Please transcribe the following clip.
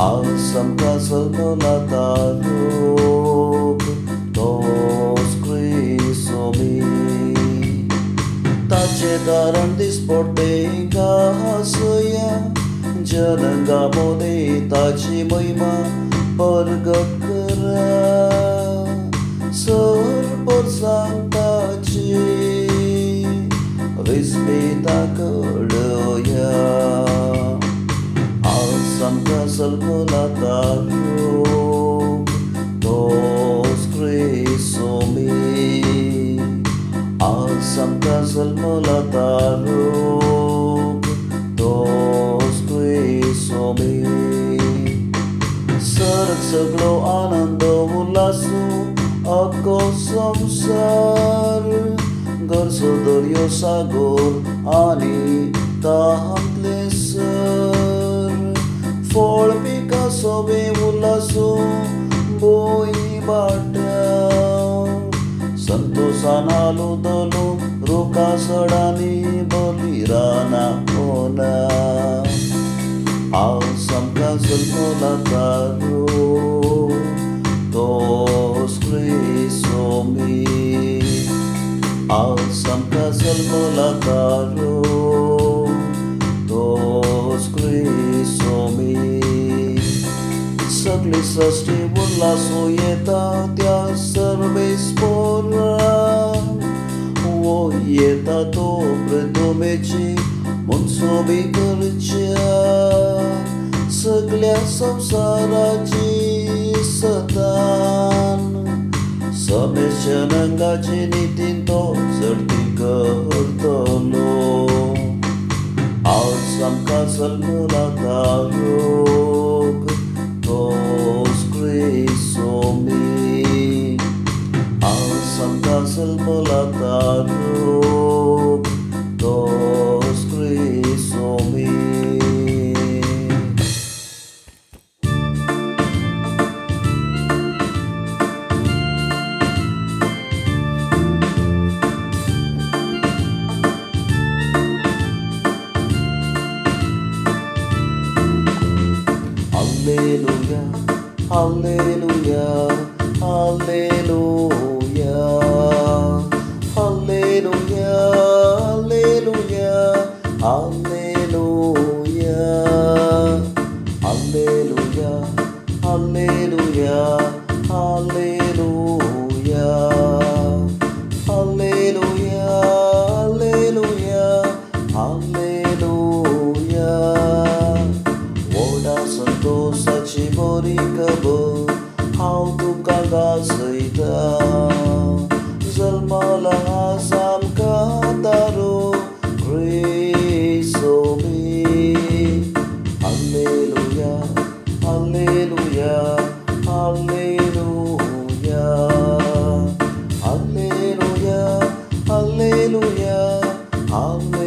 आज आमकां जल्मला तारूक तोच क्रिसोमी. ताचे कारण दिसपडटे गासया जनंगा मोदे ताची महिमा परगट करा. सर परसांताची विस्मिता कळया. आज आमकां जल्मला तारूक तोच क्रिसोमी. आज आमकां जल्मला तारूक तोच क्रिसोमी. सरक सगळो आनंद उल्हासू अख्खो संवसार. घरचो दर्यो सागोर आनी तांतले सर. फळ पिकां सोबे उल्हासू बोय बाट्या. संतोषान आलुदलो रुखा सडांनी बली रानां पोना. आज आमकां जल्मला तारूक तोच क्रिसोमी. आज आमकां जल्मला तारूक तोच क्रिसोमी. सगळी सृश्टी उल्हासू येता त्या सर्वेस्पोरा. वो येता तो प्रथमेची मनसोबी करच्या. सगळ्या संवसाराची सतान समेशनंगाची नितीन तो चडती करतलो. आज आमकां जल्मला तारूक तोच क्रिसोमी. आज आमकां जल्मला तारूक तोच क्रिसोमी. Alleluia, Alleluia, Alleluia, Alleluia, Alleluia, Alleluia, Alleluia, Alleluia, Alleluia, Alleluia, Alleluia, Alleluia. व्हडा संतोसाची बरी खबर हांव तुमकां गाजयतां. जल्मला आज आमकां तारूक क्रिसोमी. Alleluia, Alleluia, Alleluia, Alleluia, Alleluia, Alleluia.